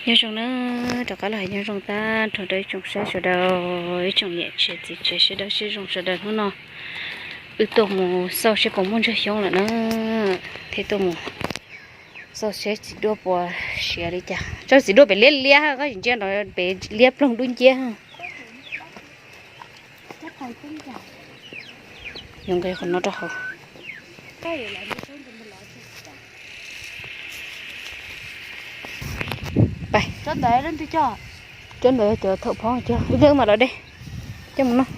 Nyob zoo na, rov qab los hais nyob zoo tag nrho rau ib tsoom saib sawv daws, ib tsoom niam tsev txiv tsev sawv daws sib zoo sawv daws. Hnub no wb tuaj mus xauj seb puas muaj ntsuag xyoob lawm na, thiaj tuaj mus xauj seb txiv duaj puas siav li cas. Tsob txiv duaj pem liab liab, koj tsis ntsia nrov pem liab ploog dub nciab. Yuav nqis qhov no rau hauv. Tsob ntawd cov thaum phob cog ib leeg mas los dej coj mus noj.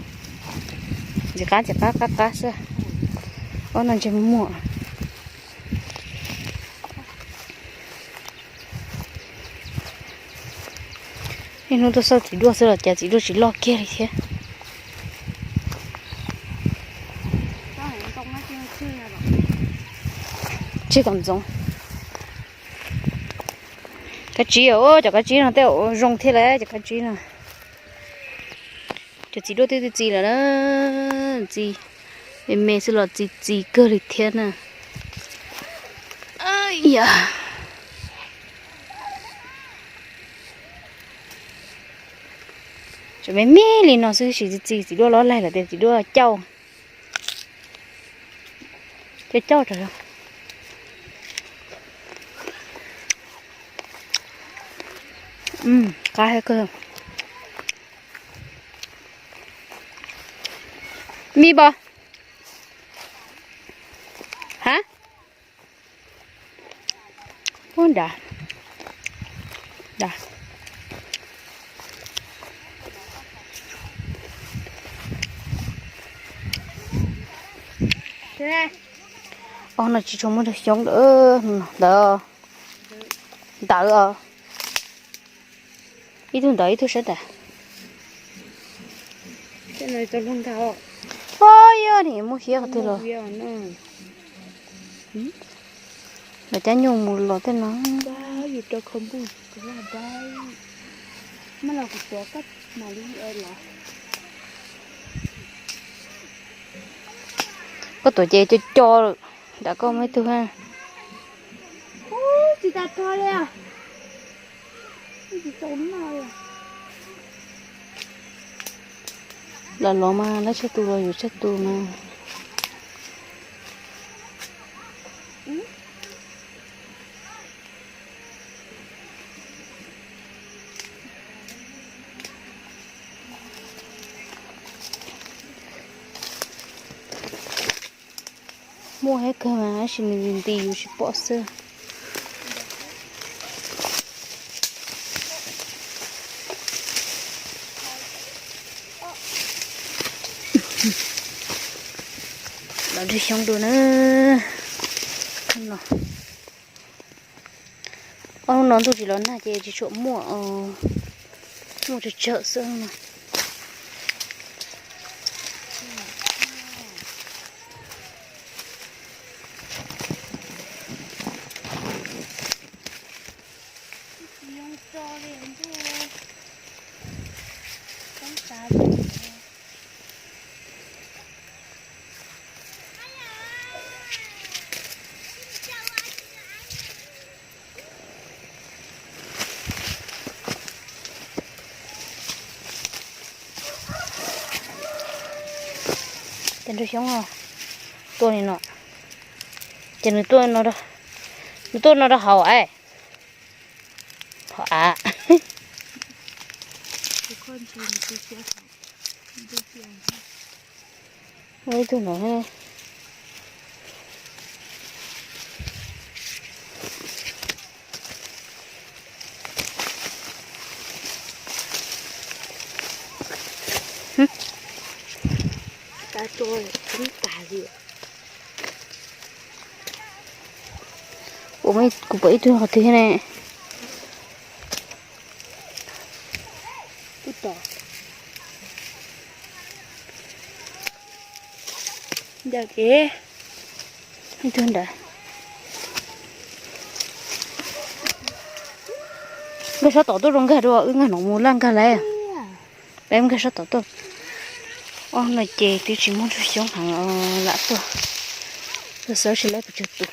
Ntxim qab ntxim qab qab qab xwb. Ob no ntsej muag. Niaj hnub tuaj xauj txiv duaj xwb los cas txiv duaj tsis loj kiag li thiab. Tseg kom ntxoov. Kab tsib os, cov kab tsib no tej zaum zoo thiab lawm cov kab tsib no. Cov txiv duaj twb txi txi lawm na, txi me me xwb los txi txi kawg li thiab na. Yam, tseem me me li no xwb sis txi txi txiv duaj lob laig lawm tias txiv duaj cauj. Cauj cauj rau. Qab kawg. Me npau. Ha? Ub, nrad. Nrad. Ob no tsis tshua muaj ntsuag xyoob lawm, ntawd, ntawd os. Ib tug ntawd ib tug sab nrad. Ub, yog nim muaj hiab qhov twg los. Lawv cab nyuj mus los tej no. Koj tuav ces co co lawm, nram koj muaj ib tug ha. Tsis tas tog li. Lam los mas lawv tsawg tus los yus tsawg tus mas. Muaj thiab kawg mas tab sis nws nti yus tsis pom xwb. Los nrhiav xyoob dua na. Ob hnub no ntuj tsis los nag ces tsis tshua muaj, muaj tsawg tsawg xwb no. Ces nrhiav xyoob tuaj li no, ces nws tuaj, nws tuaj no rau hauv av, hauv av. Ib tug no. Ua, kuv pom ib tug qhov twg ne. Ib tug ntawd. Nkag sab tom tuaj rau nkag dua, wb nkag no mus laj nkag lawm. Peb nkag sab tom tuaj. Ob no ces twb tsis muaj ntsuag xyoob heev os, lam tuaj, tuaj xauj seb lawv puas tsawg tus.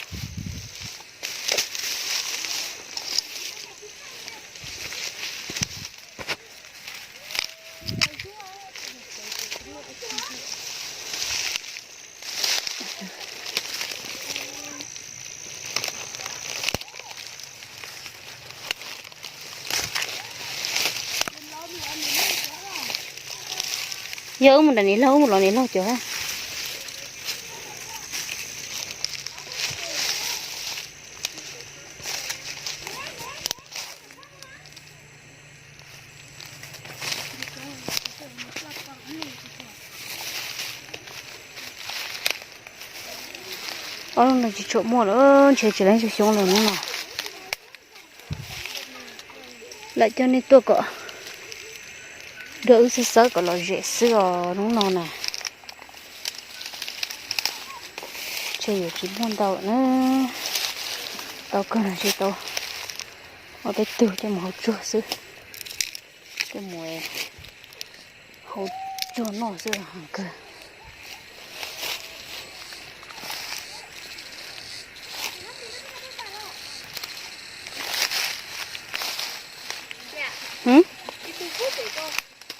Yog wb mus nram niam laug, wb mus los niam laug cov. Ob lub no tsis tshua muaj lawm, ntshe tsis lawv xyoo lawm hnub no. Lam coj nej tuaj kom nrog wb xawb xawb kom lom zem xwb os hnub no na. Ntshe yuav tsis muaj ntau lawm na. Tau kawg no tsis tau ob peb tug coj mus hau tsuag xwb. Coj mus hau tsuag noj xwb kawg.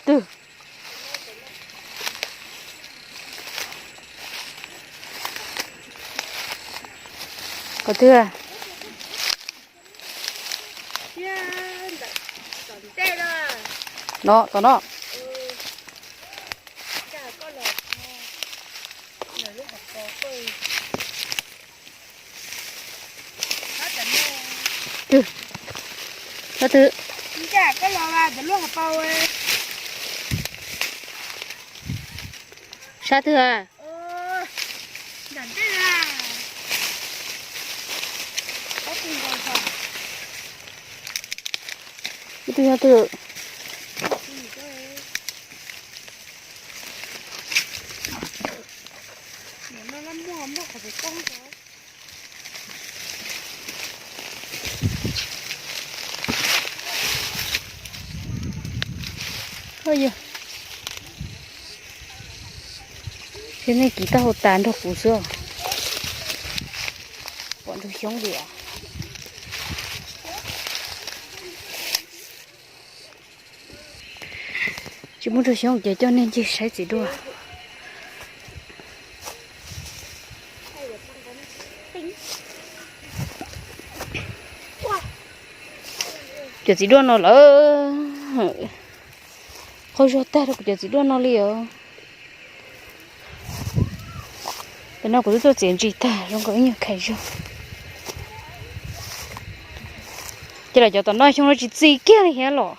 Twg? Qhov twg? No, tom no. Twg? Sab twg? Sab twg a? Ib tug nyob twg? Yog, ces nej kiv taub hau tas nrog kuv xwb. Pom ntug xyoob li os. Tsis muaj ntug xyoob ces coj nej ncig saib txiv duaj. Cov txiv duaj no lawm, qaug zog tag rau kuv cov txiv duaj no li os. Tam no kuv twb tuaj txiav ntsis tag zoo nkaus ib nyuag khais zog. Ces los cov tom no xyoo no tsis txi kiag li thiab los.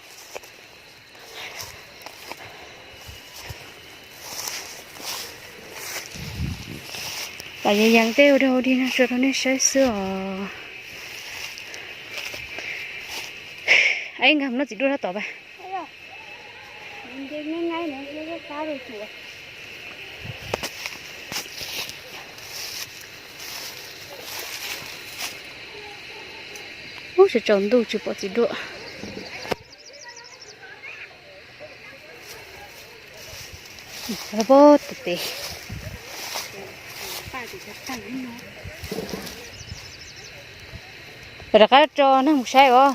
Los yees yees tej ua dog ua dig no tso rau nej saib xwb os. Ib nkag mus noj txiv duaj sab tod pas. Ub, tsaus ntuj tsis pom txiv duaj. Pob tus pem. Rov qab tso neeg mus saib os.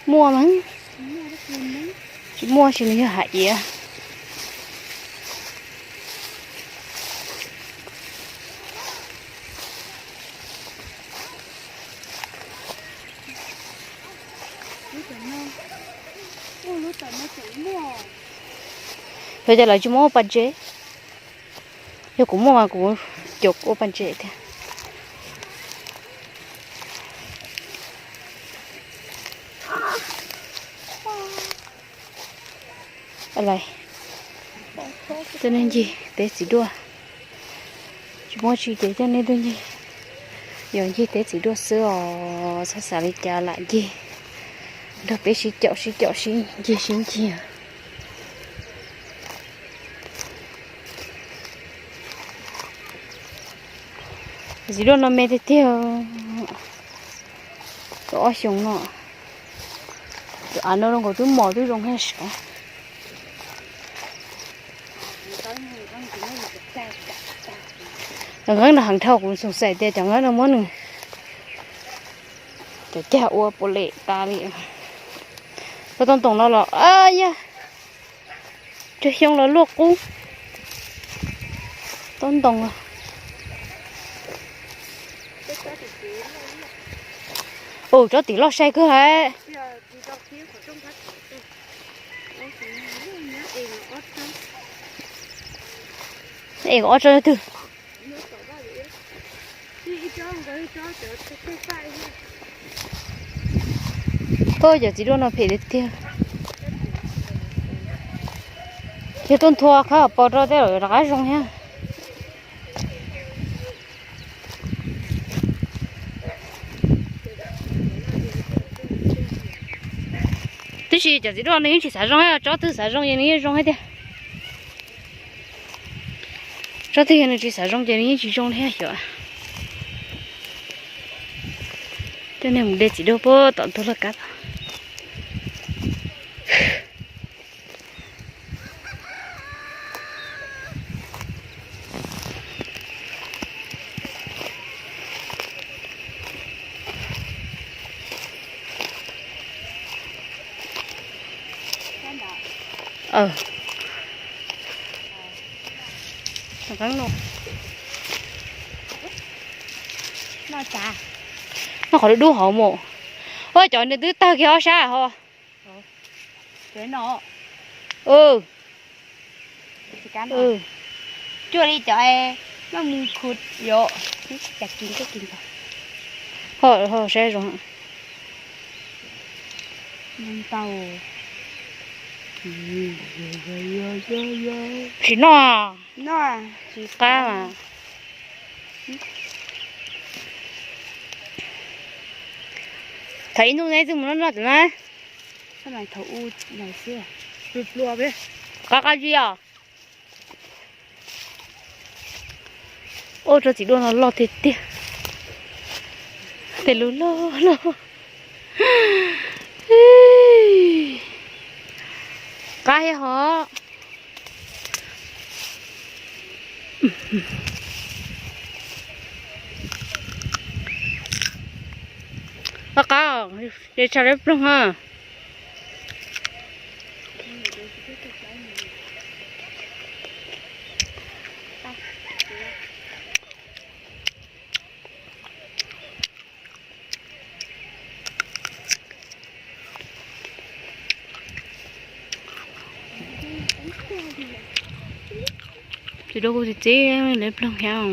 Muaj mas. Tsis muaj sis nws yog hav iav. Yog tias lawv tsis muab ua pas ntses, yog kuv muaj mas kuv coj ua pas ntses thiab. Coj nej ncig teb txiv duaj. Tsis muaj tsi ces coj nej tuaj ncig, yuav ncig teb txiv duaj xwb os. Txhob xav li cas lam ncig, nrog peb sib caum sib caum sib ncig sib ncig. Txiv duaj no me tiag tiag, tau ob xyoos no. Tus av no zoo nkaus twb mos twb zoo thiab sav. Cov nqeeb no heev dhau, kuv xoom xaim tias cov nqeeb no muab nws cov cag ua puas lem tas li. Koj tau ntoos no los yog cog xyoo los luaj qub. Tau ntoos los. Ua tsob tim loj sai kawg hab. Es ob tsob twg? Ua cov txiv duaj no phem tiag tiag. Yog tuaj nthua khawb pos rau tej lawm rov qab zoo thiab. Tab sis cov txiv duaj nws yeej tsis xav zoo, tsob twg xav zoo ces nws yeej zoo thiab tiag. Tsob twg yog nws tsis xav zoo ces nws yeej tsis zoo li xyov. Coj nej mus de txiv duaj puag tom ntug laj kab tod. Noj qhov dub dub hauv mus. Ua cov nws twb tawg kiag ob sab ho. Cuaj li cov, noj mus khu, yuav, cas kis kis ho saib zoo. Tsis noj, tsis qab mas. Thaum ib hnub neb twb mus noj noj tim na. Qab qab zib os. Ua tsob txiv duaj no loj tiag tiag. Tej lub loj loj. Qab thiab hov. Qab qab, ces tsam lawv ploog ha. Txiv duaj kuj txiv txiv, lawv ploog thiab.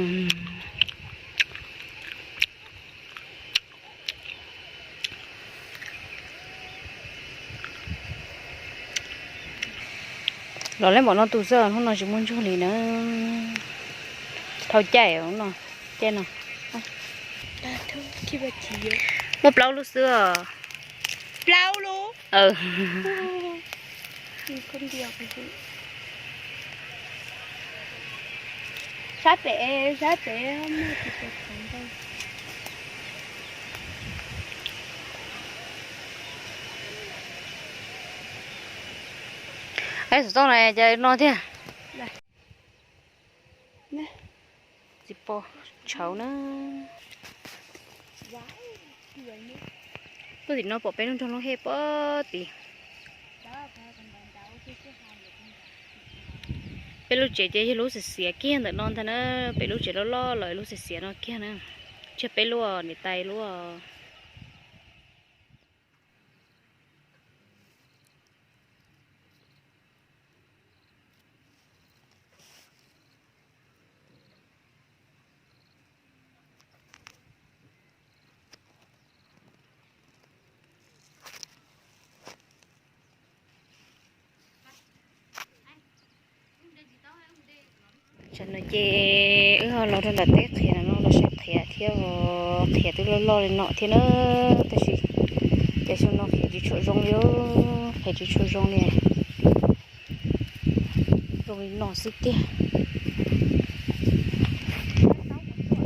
Los lawv npaum no tus xwb, hnub no tsis muaj ntsuag li na. Dhau caij no, caij no. Muaj plaub lub xwb. Plaub lub? Sab pem, sab pem. Xov tooj no ces no tiag. Tsis pom tshauv na. Tuaj tim no pom peb lub nroog Loob Hej puag tim. Peb lub tsev ces yog lub xiav xiav kiag ntawm no ntag na. Peb lub tsev loj loj los lub xiav xiav no kiag na. Tsis yog peb lub, niam tais lub. Tsam no ces wb ho los rau nram teb qhiav no los saib qhiav thiab, qhiav twb loj loj li no thiab na, tab sis cas xyoo no qhiav tsis tshua zoo li, qhiav tsis tshua zoo li. Zoo li no xwb tiag.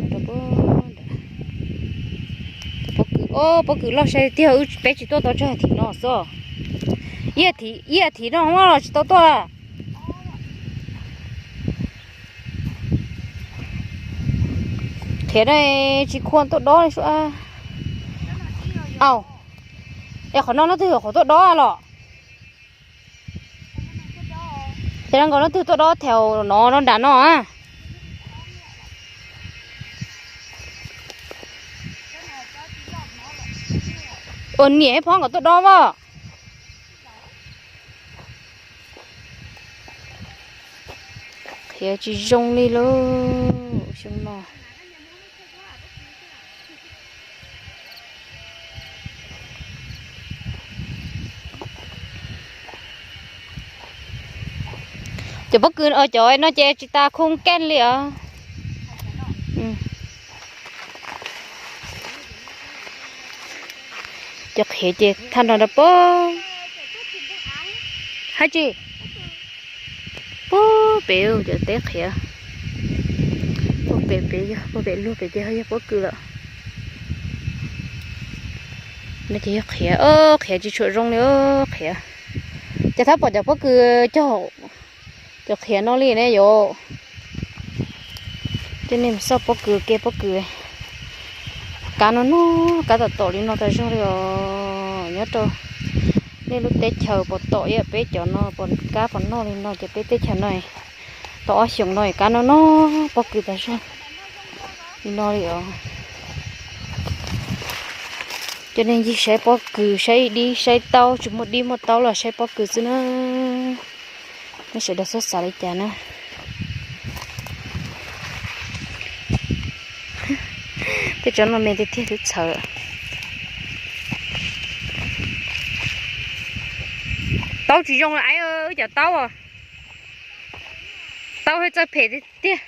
Pob kws, o, pob kws loj sai tiag, peb tsis tuaj tau tsawg thim no xwb. Ib thim no los tsis tau tuaj. Qhiav no tsis khuam tuaj dob li sua. Au, es qhov no leej twg qhuav tuaj dob los? Ces no nkaus leej twg tuaj dob thaum no no nram no a. Ua niam phob nkawd tuaj dob as. Qhiav tsis zoo li lauj xyoo no. Cov pob kws cov no ces tsis tas khoo keej li os. Cov qhiav ces thaj no rau pem, hab tsis, pem cov teb qhiav, puag pem pem yog puag pem luag pem ces yog pob kws lawm. No ces yog qhiav, qhiav tsis tshua zoo li qhiav. Ces thab pom cov pob kws cog cov qhiav no li ne yom. Coj nej mus xauj pob kws, kev pob kws, kab no no, kab tom tom li no tas zog li os. Nyob rau nej lub teb chaws puas tom ib yam peb cov no, puas kab puas noj li no, ces peb teb chaws no tau ob xyoos no kab no no, pob kws tas zog li no li os. Coj nej ncig saib pob kws, saib ib dib saib taub, tsis muaj dib muaj taub los saib pob kws xwb na. Nej sawv daws txhob xav li cas na. Tej tsob no me tiag tiag twb txhawv. Taub tsis zoo li, wb cov taub, taub thiab txawj phem tiag tiag.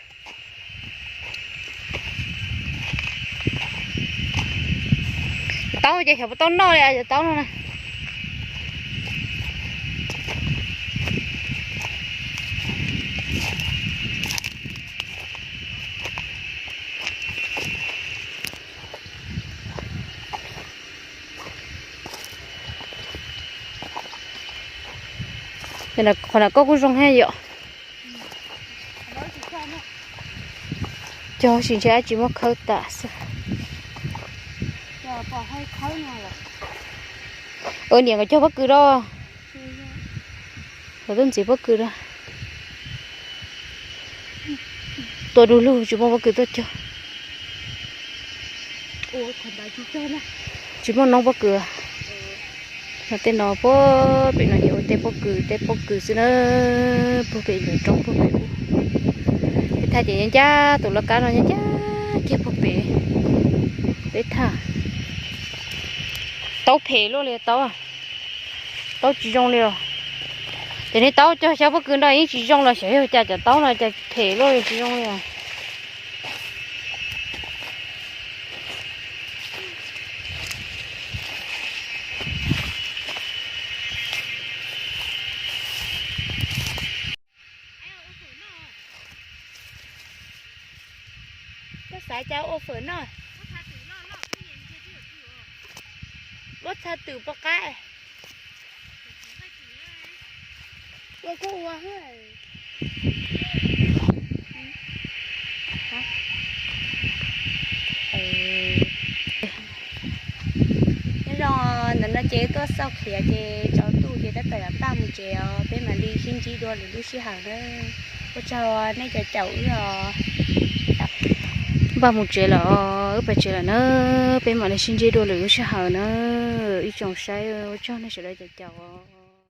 Taub ces xyov puas tau noj li cov taub no na. Qhov no koj kuj zoo thiab yom. Cog tsis ntshe dab tsi muab khawb tas xwb. Ua niam nkawd cog pob kws rau, nkawd tuaj ntxiv pob kws rau. Tua du lug tsis muaj pob kws tuaj cog. Tsis muaj noob pob kws. No tej no puag pem no ces ua teb pob kws, teb pob kws xwb na. Puag pem ntawm roob puag pem ub. Peb thaj ces nyob ncaj, tus laj kab no nyob ncaj kiag puag pem peb thaj. Taub phem luaj li taub, taub tsis zoo li os. Ces nej taub cog xyaw pob kws no yeej tsis zoo los xyov yog cas cov taub no cas phem luaj li tsis zoo li os. Koj xav cas ua fawm noj? Muab txha twm puas qab? Ua kuj ua. Nyob zoo, ntawm no ces tuaj xauj qhiav ces tsaus ntuj ces tab tom yuav npaj mus tsev os, peb mam li sib ntsib dua lwm lub sij hawm na. Ua tsaug nej cov caum wb os. Npaj mus tsev lawm os, wb pais tsev lawm na, peb mam li sib ntsib dua lwm lub sij hawm na. Ib tsoom saib, ua tsaug nej sawv daws cov caum os.